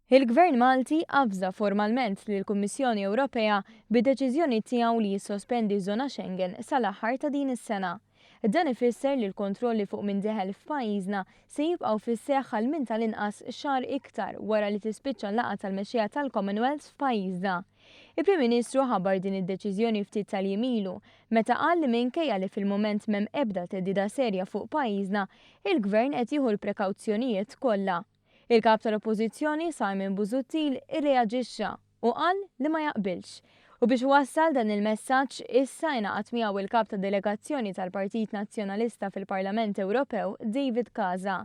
Il-Gvern Malti avża formalment lill-Kummissjoni Ewropea bid-deċiżjoni tiegħu li jissospendi ż-żona Schengen sal-aħħar ta' din is-sena. Dan ifisser li l-kontrolli fuq min dieħel f'pajjiżna se jibqgħu fis-seħħ għal minn tal-inqas xahar iktar wara li tispiċċa l-laqgħa tal-mexxejja tal-Commonwealth f'pajjiżna. Il-Prim Ministru ħabbar din id-deċiżjoni ftit tal-jiem ilu meta qal li minkejja li fil-mument m'hemm ebda theddida serja fuq pajjiżna, il-Gvern qed jieħu l-prekawzjonijiet kollha. Il-Kap tal-Oppożizzjoni Simon Busuttil irreaġixxa u qal li ma jaqbilx. U biex wassal dan il-messaġġ issa ingħaqad miegħu il-Kap tad-Delegazzjoni tal-Partit Nazzjonalista fil-Parlament Ewropew David Casa.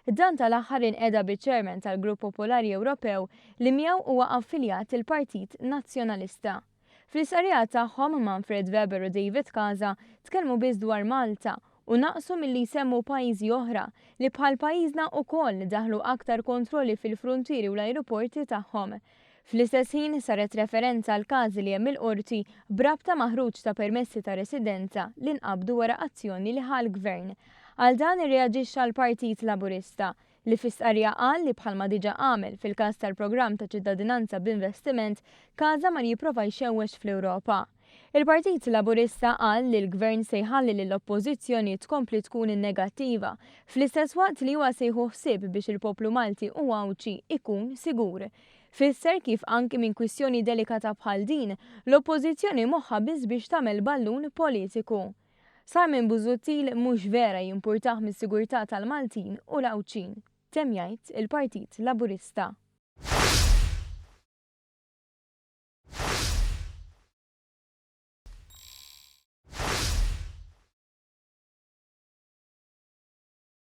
Dan tal-aħħar inqeda biċ-Chairman tal-Grupp Popolari Ewropew li miegħu huwa affiljat il-Partit Nazzjonalista. Fl-istqarrija tagħhom, Manfred Weber u David Casa tkellmu biss dwar Malta u naqsu milli jsemmu pajjiżi oħra li bħal pajjiżna ukoll daħlu aktar kontrolli fil-fruntieri u l-ajruporti tagħhom. Fl-istess ħin saret referenza għal każi li hemm il-Qorti b'rabta ma' ħruġ ta' permessi ta' residenza li nqabdu wara azzjoni li ħa l-Gvern. Għal dan irreaġixxa l-Partit Laburista li fi stqarrija qal li bħalma diġà għamel fil-każ tal-programm ta' ċittadinanza b'investiment, Casa mar jipprova jxewwex fl-Ewropa. Il-Partit Laburista qal li l-Gvern se jħalli lill-Oppożizzjoni tkompli tkun negattiva, fl-istess waqt li huwa se jieħu ħsieb biex il-poplu Malti u Għawdxi ikun sigur. Fisser kif anki minn kwistjoni delikata bħal din, l-Oppożizzjoni moħħha biss biex tagħmel ballun politiku. Simon Busuttil mhux vera jimpurtah mis-sigurtà tal-Maltin u l-Għawdxin, temm jgħid il-Partit Laburista.